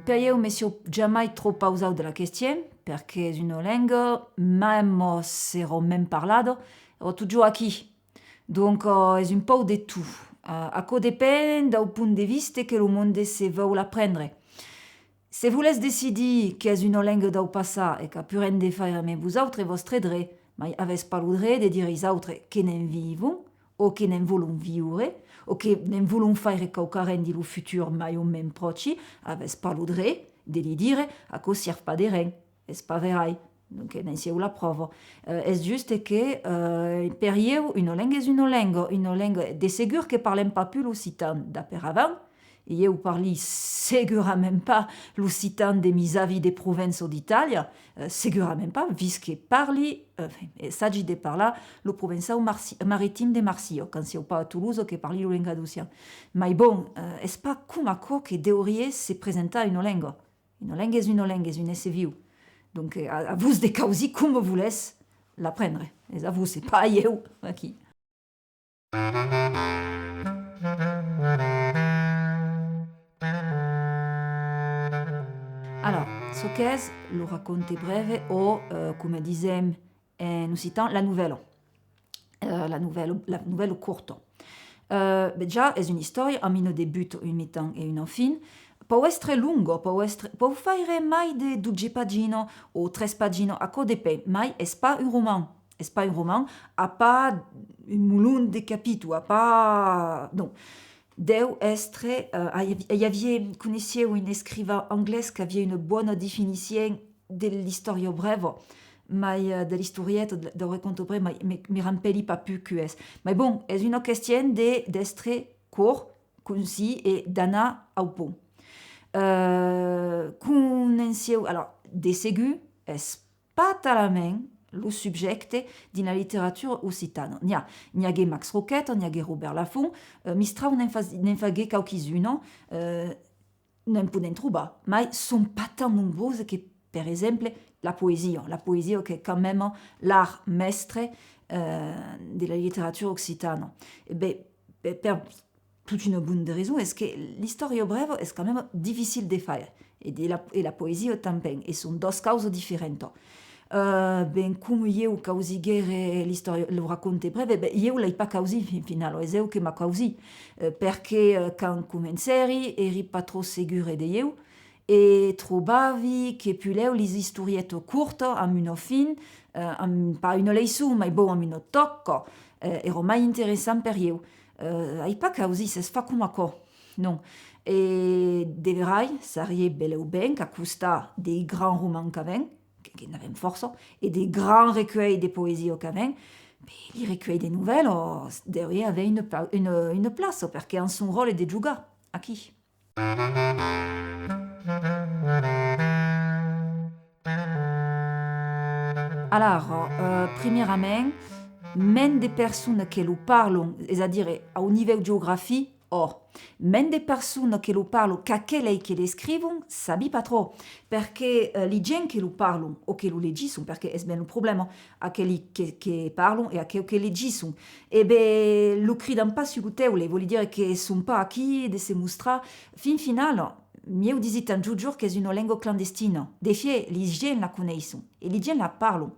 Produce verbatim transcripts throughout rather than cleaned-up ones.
Per ieu, me siáu jamai tròp pausau de la questien, perque es una lenga, mèma s'èra mens parlada, èra totjorn aquí. Donc, eh, es un pauc de tot. Eh, aquò depend dau punt de vista que lo monde se vòu l'aprendre. Se volètz decidir qu'es una lenga dau passat e qu'a pus ren de faire emé vosautres, vòstre dret, mai avètz pas lo dret de dire is autres que ne'n vivon, o que ne'n vòlon viure, o que ne'n vòlon faire quauquarren dins lo futur mai o mens pròchi, avètz pas lo dret de li dire: aquò sièrv pas de ren, es pas verai. Donc, ne'n siáu la pròva. Eh, es just que, eh, per ieu, una lenga es una lenga, una lenga, de segur que parlem pas pus l'occitan d'aperavant, e ieu parli segurament pas l'occitan de mis avis de Provença o d'Itàlia, eh, segurament pas, vist que parli, eh, enfin, e sagi de parlar lo provençau marsi-, maritim de Marsilha, quand siáu pas a Tolosa que parli lo lengadocian. Mai bon, eh, es pas coma aquò que deuriá se presentar una lenga. Una lenga es una lenga, es un èsser viu. Donc, eh, a, a vos de causir coma volètz l'aprendre. Es a vos, es pas a ieu, aquí. Alors, çò qu'es lo raconte breve o, eh, coma disèm en occitan, la novèla. Eh, la novèla, la novèla corta. Eh, ben, ja es una istòria amb una debuta, un mitan e una fin. Pòu èstre longa, pòu èstre, pòu faire mai de dotze paginas o tres paginas, aquò depend, mai es pas un roman. Es pas un roman, a pas un molon de capítols, a pas... Non. Deu èstre, eh, i avi-, i aviá, coneissiáu un escrivan anglés qu'aviá una bòna definicion de l'istòria brèva, mai, eh, de l'istorieta, de, dau reconte brèu, mai me, me rampèli pas pus quau es. Mai bon, es una questien de, d'èstre cort, concís e d'anar au punt. Eh, coneissiáu, alors, de segur, es pas talament lo subjècte dins la literatura occitana. N'i a, n'i aguèt Max Roqueta, n'i aguèt Robèrt Lafont, eh, Mistral ne'n fa-, ne'n faguèt quauquis-unas, eh, ne'n podèm trobar, mai son pas tan nombroses que, per exemple, la poesia. La poesia qu'es quand même l'art mèstre, eh, de la literatura occitana. E ben, per, per tota una bonda rason, es que l'istòria brèva es quand même dificil de faire, e de la, e la poesia tanben, e son doas causas diferentas. Eh, ben, coma ieu causiguère l'istòria, lo raconte brève, ben, ieu l'ai pas causit, fin finala, es eu que m'a causit, eh, perque, eh, quand comencèri, èri pas tròp segura de ieu, e trobavi que puslèu lis istorietas cortas, amb una fin, eh, amb, pas una leiçon, mai bon, amb una tòca, eh, èra mai interessant per ieu. Eh, ai pas causit, s'es fach coma aquò. Non. E de verai, sariá belèu ben qu'a costat dei grands romans qu'avèm, que, que n'avèm fòrça, e dei grands recuelhs de poesia qu'avèm, ben, li recuelhs de novèlas deuriá aver una pla-, una, una plaça, perque an son ròtle de jogar, aquí. Alara, eh, primièrament, mens de personas que lo parlon, es a dire au nivèu geografic, ò, mens de personas que lo parlon qu'aquelei que l'escrivon, sabi pas tròp, perque, eh, li gents que lo parlon o que lo legisson, perque es ben lo problèma, aquelei que, que parlon e aqueu que legisson, e ben, lo cridan pas sus lo teule, vòli dire que son pas aquí de se mostrar. Fin finala, ieu disi tant totjorn qu'es una lenga clandestina. D'efiech, li gents la coneisson e li gents la parlon.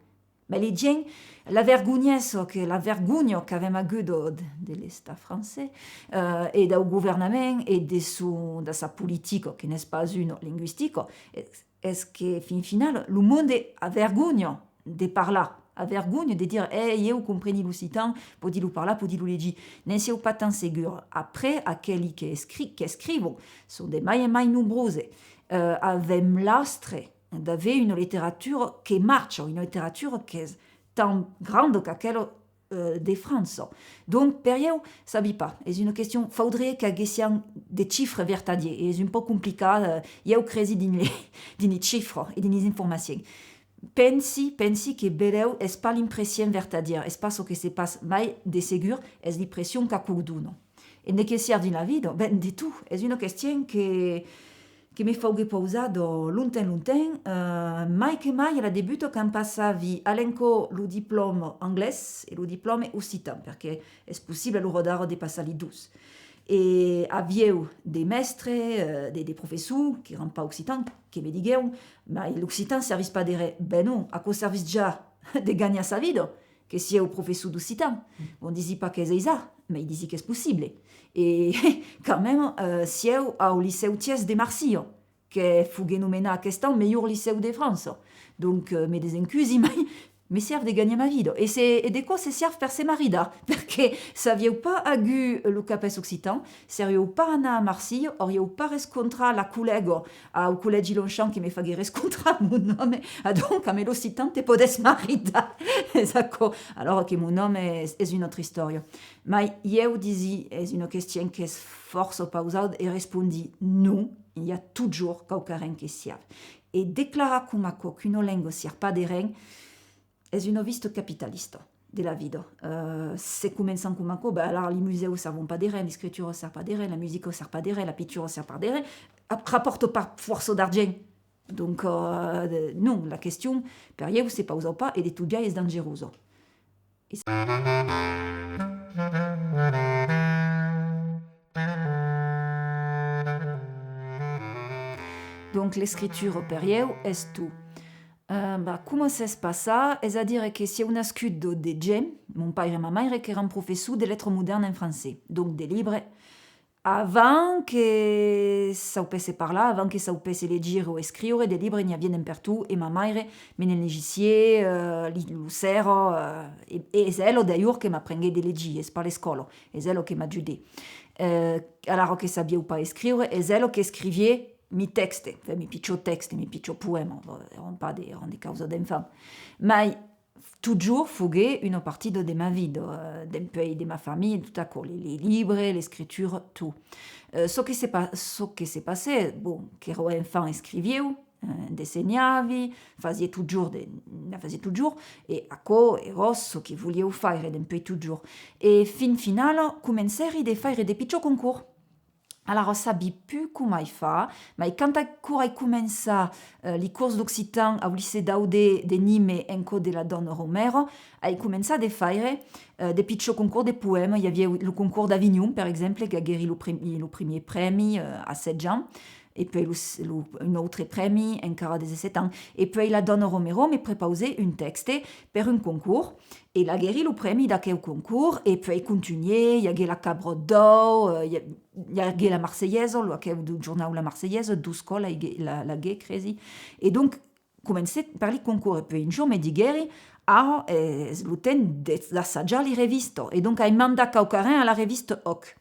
Mai li gents, la vergonhesa que, la vergonha qu'avèm aguda de, de l'Estat francés, eh, e dau governament e de son, de sa politica, que n'es pas una lingüistica, es, es que, fin finala, lo monde a vergonha de parlar, a vergonha de dire, eh, ieu compreni l'occitan, pòdi lo parlar, pòdi lo legir. Ne'n siáu pas tan segur. Après, aquelei que escri-, qu'escrivon son de mai en mai nombroses. Eh, avèm l'astre d'aver una literatura que marcha, una literatura qu'es tan granda qu'aquela, eh, de França. Donc, per ieu, sabi pas, es una question, faudriá qu'aguessiam de chifres vertadiers, e es un pauc complicat, eh, ieu cresi dins li, dins li chifres e dins lis informacions. Pensi, pensi que belèu es pas l'impression vertadièra, es pas çò que se passa, mai de segur es l'impression qu'aquò dona. E de qué sièrv dins la vida? Ben, de tot. Es una question que, que me fauguèt pausar de longtemps, longtemps, eh, mai que mai a la debuta quand passavi a l'encòr lo diplòma anglés e lo diplòma occitan, perque es possible a l'ora d'ara de passar li dos. E avieu de mèstres, eh, de, de professors, qu'èran pas occitans, que me diguèron: "Mai l'occitan servís pas de res." Ben non, aquò servís ja de ganhar sa vida, que sieu professor d'occitan. Bon, disi pas qu'es aisat, mai disi qu'es possible. E quand même, eh, sieu au licèu Thiers de Marsilha, que foguèt nomenat aquest an melhor licèu de França. Donc, eh, me desencusi, mai me serv de ganhar ma vida. E se, e de quò se serv per se maridar, perque s'avieu pas agut lo capes occitan, serieu pas anat a Marsilha, aurieu pas rescontrat la collèga au collègi Longchamp que me faguèt rescontrar mon òme, adonc, amb l'occitan te pòdes maridar. Es aquò. Alora que mon òme es, es una autra istòria. Mai ieu disi, es una question qu'es fòrça pausada, e respondi: "Non, i a totjorn quauquarren que siav." E declarar coma aquò qu'una lenga siav pas de ren, es una vista capitalista de la vida. Eh, se començam coma aquò, ben, alara li musèus servon pas de ren, l'escritura serv pas de ren, la musica serv pas de ren, la pichura serv pas de ren, ap-, rapòrta pas fòrça d'argent. Donc, eh, de, non, la question, per ieu, se pausa pas e de tot biais es dangerosa. E s-, donc, l'escritura per ieu es tot. Eh, bah, coma s'es passat? Es a dire que sieu nascut de, de gents, mon paire e ma maire, qu'èran professors de letras modèrnas en francés, donc de libres. Avant que saupèsse parlar, avant que saupèsse legire o escriure, de libres n'i aviá d'en pertot, e ma maire me ne'n legissiá, eh, li, lo sera, eh, e, e es ela, d'alhors, que m'aprenguèt de legir, es pas l'escòla, es ela que m'ajudèt. Eh, alara que sabieu pas escriure, es ela qu'escriviá mi tèxtes, enfin, mi pichòts tèxtes, mi pichòts poèmas, bon, èran pas de, èran de causas d'enfant. Mai totjorn foguèt una partida de ma vida, eh, dempuèi de ma familha, tot aquò, li, li libres, l'escritura, tot. Eh, çò que se pa-, çò que se passèt, bon, qu'èra enfant escrivieu, eh, dessenhavi, fasiá totjorn de, ne fasiá totjorn, e aquò èra çò que volieu faire dempuèi totjorn. E fin finala, comencèri de faire de pichòts concors. Alara, sabi pus coma ai fach, mai quand aquò ai començat, eh, li cors d'occitan au licèu Daudet de Nimes en cò de la dòna Romèra, ai començat de faire, eh, de pichòts concors de poèmas. I aviá lo concors d'Avinhon, per exemple, qu'aguèri lo premi-, lo primièr prèmi, eh, a setze ans, e puèi lo s-, lo, un autre prèmi encara a dètz-e-sèt ans. E puèi la dòna Romèra me prepausèt un tèxte per un concors, e l'aguèri lo prèmi d'aqueu concors, e puèi contunhèt, i aguèt la Cabra d'Òu, eh, i a-, i aguèt la Marselhesa, lo, aqueu dau jornau La Marselhesa, dos còps l'aguèt, la, l'aguèt, cresi. E donc, comencèt per li concors, e puèi un jorn me diguèri: "Ara es lo temps de, d'assajar li revistas." E donc ai mandat quauquarren a la revista Òc.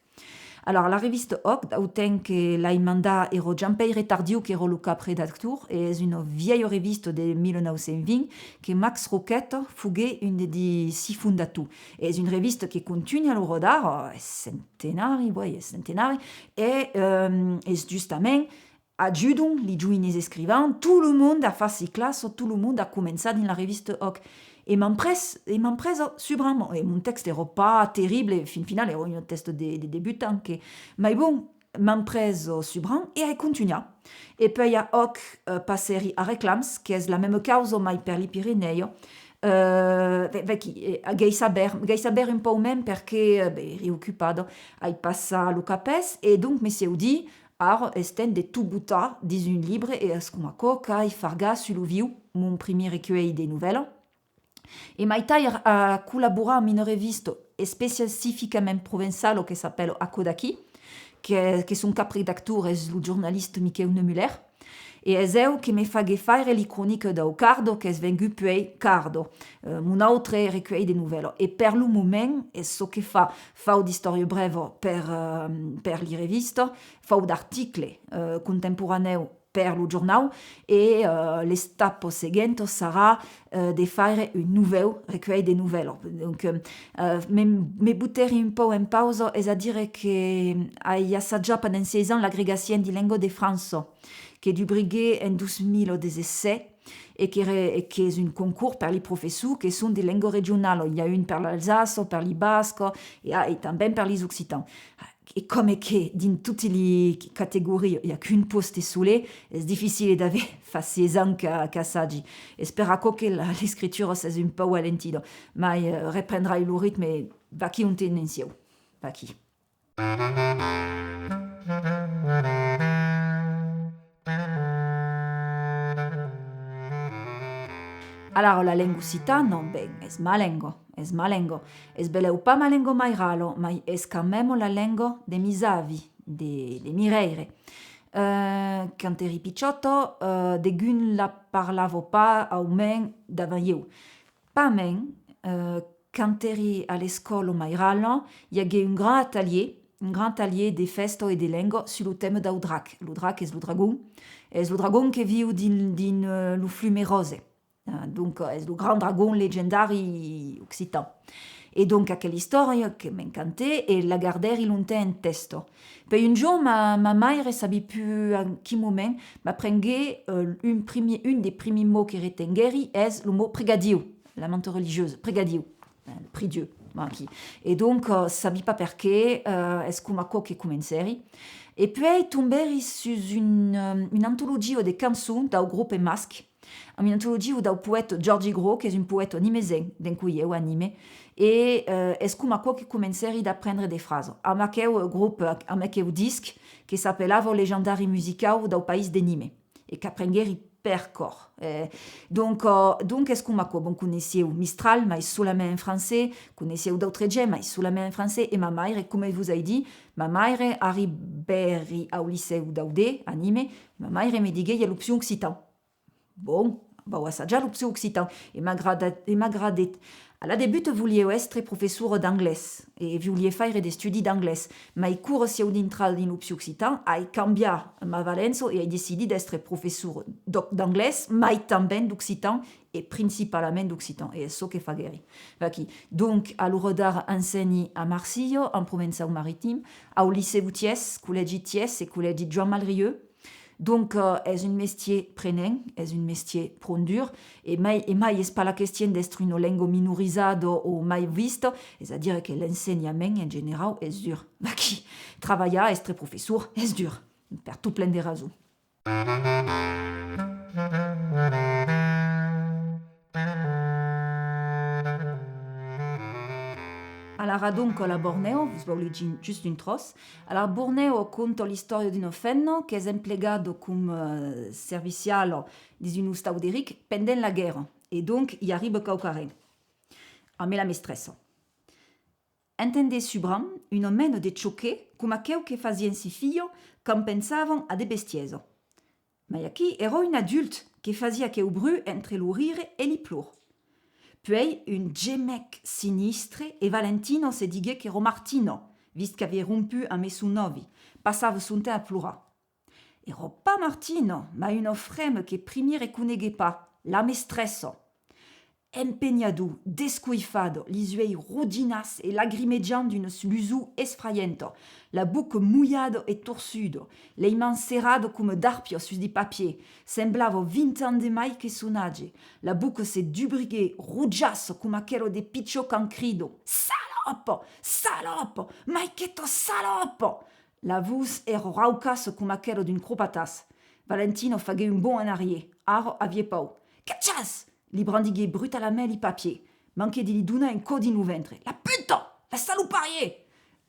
Alara, la revista Òc, dau temps que l'ai mandat, èra Jean-Pèire Tardiu qu'èra lo cap-redactor, e es una vièlha revista de mila nòu cents vint, que Max Roqueta foguèt un de, di si fondators. E es una revista que contunha a l'ora d'ara, es centenari, uèi, es centenari, e, ehm, es justament ajudan li joines escrivans, tot lo monde a fach si classa, tot lo monde a començat dins la revista Òc. E m'an pres, e m'an presa subran, e mon tèxte èra pas terrible, fin finala èra un tèxte de, de debutant, que, mai bon, m'an presa subran e ai contunhat. E puèi a Òc, eh, passèri a Reclams, qu'es la mema causa, mai per li Pirenèus. Eh, ve-, vequí, eh, gai sabèr, gai sabèr un pauc mens perque, eh, ben, èri ocupada, ai passat lo capes, e donc me sieu dit: "Ara es temps de tot botar dins un libre", e es coma aquò qu'ai fargat sus lo viu mon primièr recuèlh de novèlas. E maitai a, a collaborat amb una revista especificament provençala que s'apèla Aquò d'aquí, que, que son cap-redactor es lo jornalista Miquèu Neumuller, e es eu que me faguèt faire li cronicas dau Cardo, qu'es vengut puèi Cardo, eh, mon autre recuèlh de novèlas. E per lo moment, es çò que fa, fau d'istòria brèva per, eh, per li revista, fau d'articles, eh, contemporanèus per lo jornau, e, eh, l'etapa seguenta sarà, eh, de faire un novèu recuèlh de novèlas. Donc, eh, me, me botèri un pauc en pausa, es a dire que ai assajat pendent sièis ans l'agregacien di lenga de França, que dubriguèt en dos mila dètz-e-sèt, e que re-, e qu'es un concors per li professors que son de lenga regionala. I a un per l'Alsaça, per li bascas, e, ah, e tanben per lis occitans. E coma que dins toti li categorias i a qu'un pòste solet, es dificile d'aver fach sièis ans qu'a-, qu'assagi. Es per aquò que la, l'escritura s'es un pauc alentida, mai, eh, reprendrai lo ritme vaquí onte ne'n sieu. Vaquí. Alara, la lenga occitana, ben, es ma lenga, es ma lenga. Es belèu pas ma lenga mairala, mai es quand même la lenga de mis avis, de, de mi rèire. Eh, quand èri pichòta, eh, degun la parlava pas, au mens davant ieu. Pasmens, eh, quand èri a l'escòla mairala, i aguèt un grand atalièr, un grand atalièr de fèsta e de lenga sus lo tèma dau drac. Lo drac es lo dragon, es lo dragon que viu dins, dins, eh, lo flume Ròse. Eh, donc, es lo grand dragon legendari occitan. E donc, aquela istòria que m'encantèt e la gardèri longtemps en tèsta. Puèi un jorn, ma, ma maire, sabi pus en quin moment, m'aprenguèt, eh, un primièr, un des primièrs mots que retenguèri es lo mot pregadiu, la menthe religieuse, pregadiu, eh, prie-dieu, bon, aquí. E donc, eh, sabi pas perqué, eh, es coma aquò que comencèri. E puèi tombèri sus un, eh, una antologia de cançons dau grop Masque, una antologia dau poèta Jòrgi Gros, qu'es un poèta nimesenc, d'encoi ieu a Nimes, e, eh, es coma aquò que comencèri d'aprendre de frasas, amb aqueu grop, amb aqueu disc que s'apelava Legendari musicau dau país de Nimes, e qu'aprenguèri per còr. Eh, donc, eh, donc es coma aquò, bon, coneissieu Mistral, mai solament en francés, coneissieu d'autres gents, mai solament en francés, e ma maire, coma vos ai dit, ma maire, arribèri au licèu dau D, a Nimes, ma maire me diguèt: "I a l'opcion occitan." Bon, vau assajar l'opcion occitan. E m'agrada-, e m'agradèt. A la debuta volieu èstre professora d'anglés, e volieu faire d'estudis d'anglés, mai quora sieu dintrada dins l'opcion occitan, ai cambiat ma valença e ai decidit d'èstre professora d'oc-, d'anglés, mai tanben d'occitan, e principalament d'occitan, e es çò que faguèri. Vaquí. Donc, a l'ora d'ara ensenhi a Marsilha, en Provençau Maritim, au licèu Thiers, collègi Thiers e collègi Joan Malrieu, Donc, eh, es un mestièr prenent, es un mestièr pron dur, e mai, e mai es pas la question d'èstre una lenga minorizada o mai vista, es a dire que l'ensenhament en generau es dur. Vaquí, trabalhar, èstre professor, es dur, per tot plen de rasons. Alara donc, la Bornèo, vos vau legir just un tròç. Alara, Bornèo conta l'istòria d'una femna qu'es emplegada com, eh, serviciala dins un ostau de ric pendent la guèrra, e donc i arriba quauquarren. Amé la mestressa. Entendèt subran una mena de chòque coma aqueu que fasián si filhas quand pensavan a de bestiesas. Mai aquí èra un adult que fasiá aqueu bruch entre lo rire e li plors. Puèi un gemec sinistre e Valentina se diguèt qu'èra Martina, vist qu'aviá romput amé son nòvi, passava son temps a plorar. Èra pas Martina, mai una frema que primièr reconeguèt pas, la mestressa. Empenhador, descoifada, lis uelhs rodinats e lagrimejants d'una lusor esfraienta, la boca molhada e torçuda, lei mans serradas coma d'arpias sus de papier, semblava vint ans de mai que son atge. La boca se dubriguèt, rojassa coma aquela de pichòts quand cridan: "Salòpa! Salòpa! Mai queta salòpa!" La votz èra raucassa coma aquela d'un cropatàs. Valentina faguèt un bond en arrièr. Ara aviá paur. "Qu'achas?" Li brandiguèt brutalament li papier. Manquèt de li donar un còp dins lo ventre. "La puta! La salopariá!"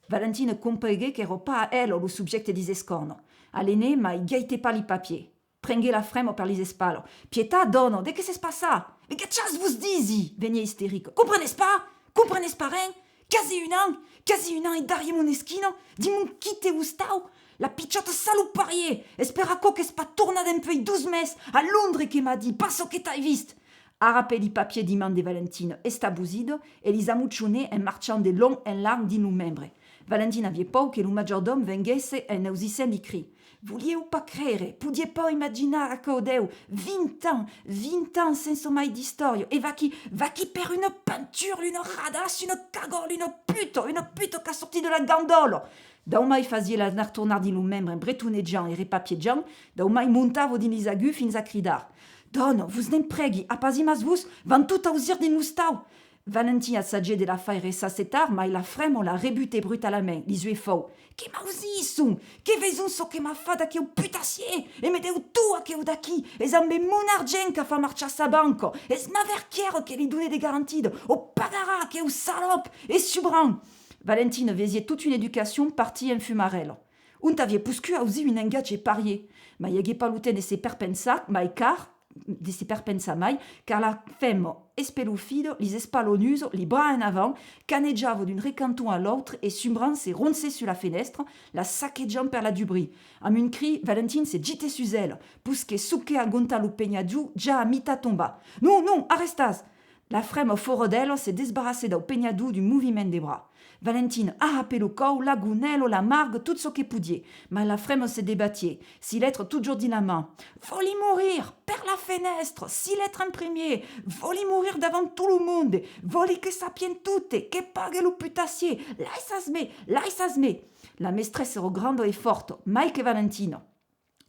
Valentina compreguèt qu'èra pas ela lo subjècte dis escòrnas. Alenèt, mai gaitèt pas li papier. Prenguèt la frema per lis espalas. "Pietat, dòna, de qué s'es passat?" "Mai qu'achas, vos disi!" veniá isterica. "Comprenètz pas? Comprenètz pas ren? Quasi un an, quasi un an e darrièr mon esquina, dins mon quite ostau, la pichòta salopariá! Es per aquò qu'es pas tornat dempuèi dos mes, a Londres que m'a dit, pas çò que t'ai vist!" Arrapèt li papier di man de Valentina estabosida e lis amochonèt en marchant de long en larg dins lo membre. Valentina aviá paur que lo majordòm venguèsse en ausissent li crits. Voliá pas creire, podiá pas imaginar aquò deu vint ans, vint ans sensa mai d'istòria, e vaquí, vaquí per una penturla, una radassa, una cagòla, una puta, una puta qu'a sortit de la gandòla! Dau mai fasiá la n'artornar dins lo membre en bretonejant e repapiejant, dau mai montava dins lis aguts fins a cridar: "Dòna, vos ne'n prègui, apasimatz-vos, van tot ausir dins l'ostau!" Valentina assagèt de la faire s'assetar, mai la frema la rebutèt brutalament, lis uelhs fòus. "Que m'ausisson! Que veson çò que m'a fach aqueu putassier! E me deu tot aqueu d'aquí! Es ambe mon argent qu'a fach marchar sa banca! Es ma verquièra que li donèt de garantida! O pagarà aqueu salòp! E subran!" Valentine vesié tota una educacion partir en fumarèla. Ont avié poscut ausir un engatge parier? Mai agué pas lo temps de se perpensar, mai car, de se perpensar mai, car la femna espelofida, lis espalonusa, li bras en avant, canejava d'un recanton a l'autre e, sombrant, se ronçé sus la fenèstra, la saquejant per la dubrir. Amb un cri, Valentine se gitèt sus ela, posquèt soquer agontar lo penhador ja a mitat tombar. Non, non, arrestatz! La frema fòra d'ela se desbarrassèt dau penhador d'un moviment de bras. Valentine arrapèt lo còu, la gonèla, la marga, tot çò que podié, mai la frema se debatié, si letra totjorn dins la man. Vòli morir! Per la fenèstra! Si letra en primier! Vòli morir davant tot lo monde! Vòli que sapien tote, que pague lo putassier! Laissatz-me! Laissatz-me! La mestressa èra granda e fòrta, mai que Valentine.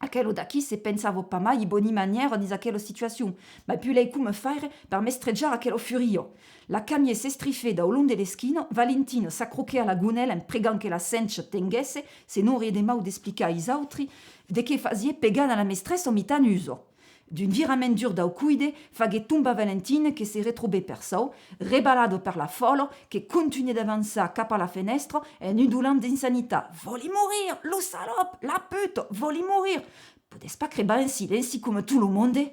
Aquela d'aquí se pensava pas mai i bòni manièra dins aquela situacion, mai puslèi coma faire per mestrejar aquela furia. La camié s'estrifèt dau long de l'esquina, Valentine s'acroquèt a la gonèla en pregant que la cencha tenguèsse, se n'aurié de mau d'explicar ais autri de qué fasié pegar dab la mestressa mitanusa. D'un virament dur dau coide, faguèt tombar Valentine que se retrobèt per sau, rebalada per la fòla que contunhèt d'avançar cap a la fenèstra en udolant d'insanitat. Vòli morir, lo salòp, la puta, vòli morir! Podètz pas crebar en silenci coma tot lo monde?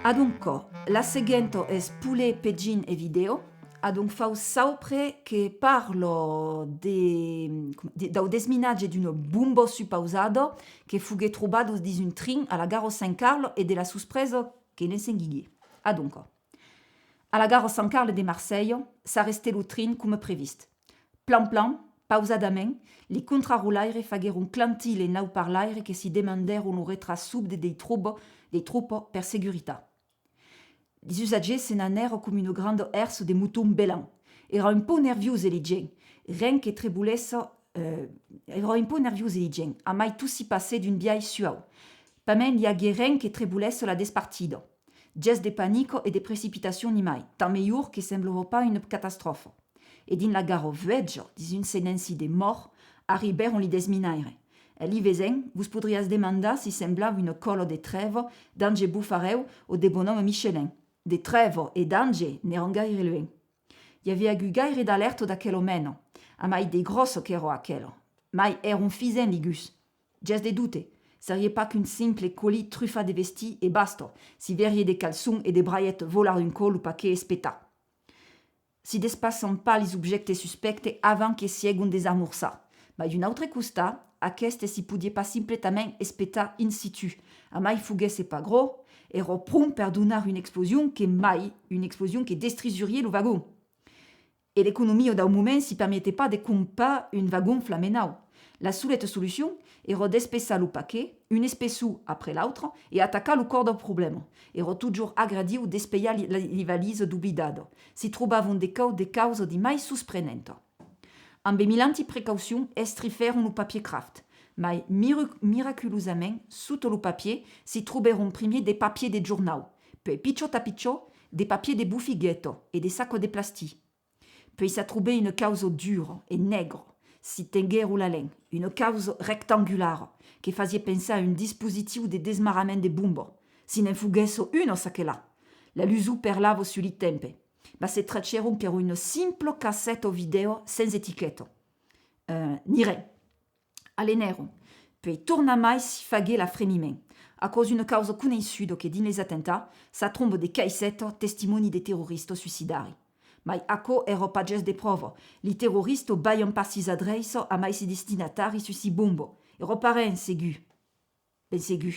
Adonca, la seguenta es polet, pegin e vidèo. Adonc fau saupre que parla de, de, dau desminatge d'una bomba supausada que foguèt trobada dins un trin a la gara Sant Carle e de la suspresa que ne seguiguèt. Adonca, a la gara Sant Carle de Marselha, s'arrestèt lo trin coma previst. Plan plan, pausadament, li contrarotlaires faguèron clantir li nauparlaires que si demandèron lo retrach subte dei tropas, dei tropas per seguritat. Lis usatgiers se n'anèron coma una granda èrsa de motons belant. Èra un pauc nerviose li gents, ren que trebolèssa, eh, èra un pauc nerviose li gents, amai tot si passèt d'un biais suau. Pasmens li aguèt ren que trebolèssa la despartida. Ges de panica e de precipitacion nimai, tant melhor que semblava pas una catastròfa. E dins la gara vueja, dins un silenci de mòrt, arribèron li desminaires. En li vesent, vos podriatz demandar si semblava una còla de Trèva, d'Ange Bofarèu o de Bonòme Michelin. De Trèva e d'Ange n'èran gaire luenh. I aviá agut gaire d'alèrta d'aquela mena, amai de gròssa qu'èra aquela. Mai èran fisents li gusses. Ges de dobte, serié pas qu'un simple colis trufat de vestits e basta, si verié de calçons e de braiètas volar d'un còp lo paquet espetat. Si despassan pas lis objèctes suspèctes avant que siegon desamorçats. Mai d'un autre costat, aqueste si podié pas simpletament espetar in situ, amai foguèsse pas gròs, èra pron per donar una explosion que mai, una explosion que destrusirié lo vagon. E l'economia dau moment si permetié pas de crompar un vagon flamen nau. La soleta solucion èra d'espessar lo paquet, un espesson après l'autre, e atacar lo còr dau problèma. Èra totjorn agradiu d'espelhar li, li, li valisas doblidadas. Si trobavan de còps de causas di mai sosprenentas. Ambe milanti precaucions estrifèron lo papier kraft, mai miru-, miraculosament, sota lo papier, si trobèron primier de papier de jornau, puèi pichòt a pichòt, de papier de bofigueta e de sacas de plastic. Puèi s'atrobèt una causa dura e negra, si tenguèron la lent, una causa rectangulara que fasié pensar a un dispositiu de desmarrament de bomba, si ne'n foguèssa una çaquelà. La lusor perlava sus li tempes, mas se trachèron qu'èra una simpla casseta vidèo sens etiqueta. Eh, ni ren. Alenèron. Puèi tornamai si faguèt l'afremiment. Aquò es una causa coneissuda que dins les atentats, sa tromba de caissetas testimòni de terroristas suicidaris. Mai aquò èra pas ges de pròva. Li terroristas balhan pas sis adreiças amai si destinataris sus si bomba. Èra pas ren, segur. Ben segur.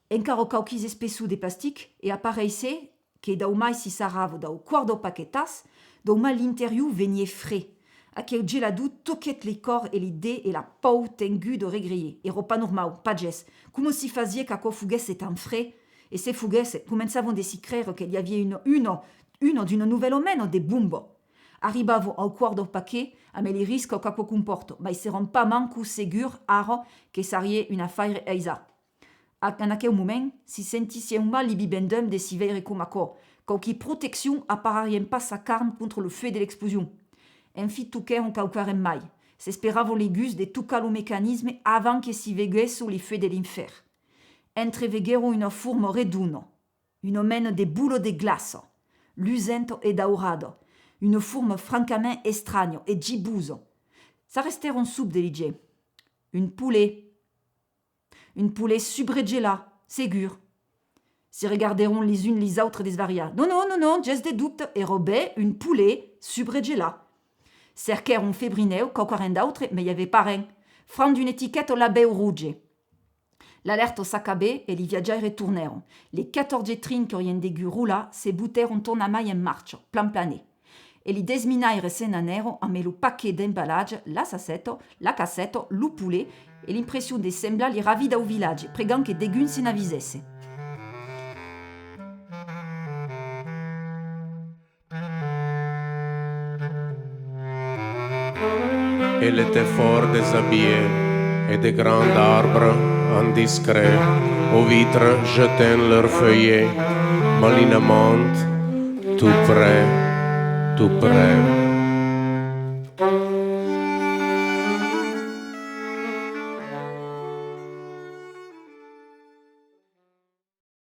Encara quauquis espessons de plastic e apareissèt que dau mai si sarrava dau quart dau paquetàs, dau mai l'interior venié fre. Aqueu gelador toquèt li còr e li dets e la paur tenguda regrié. Èra pas normau, pas ges. Coma si fasié qu'aquò foguèsse tan fre? E se foguèsse, començavan de si creire que li avié una, una, una d'una novèla mena de bomba. Arribavan au quart dau paquet, amé li riscas qu'aquò compòrta, mai s'èran pas manco segurs ara que sarié un afaire aisat. A-, en aqueu moment, si sentissián mal li bibendum de si veire coma aquò. Quauqui proteccions apararián pas sa carn contra lo fuec de l'explosion. Enfin toquèron quauquaren mai. S'esperavan li gusses de tocar lo mecanisme avant que si veguèsson li fuec de l'infèrn. Entreveguèron una forma redonda, una mena de bola de glaça, lusenta e daurada, una forma francament estranha e gibosa. S'arrestèron sub de ligier. Un polet. Un polet subregelat, segur. Se regardèron lis uns lis autres desvariats. Non, non, non, non, ges de dobte, èra ben un polet subregelat. Cerquèron febrinèu quauquarren d'autre, mès i avè pas ren. Franc d'una etiqueta labèu roge. L'alèrta s'acabè e li viatjaires tornèron. Li quatòrze trins qu'aurián degut rolar se botèron tornamai en marcha, plan planet. E li desminaires se n'anèron ambe lo paquet d'embalatge, la saceta, la casseta, lo polet, e l'impression de semblar li ravits dau vilatge, pregant que degun se n'avisèsse. El était fort déshabillé, et des grands arbres indiscrets, aux vitres jetant leurs feuillets, malignant, tout près, tout près.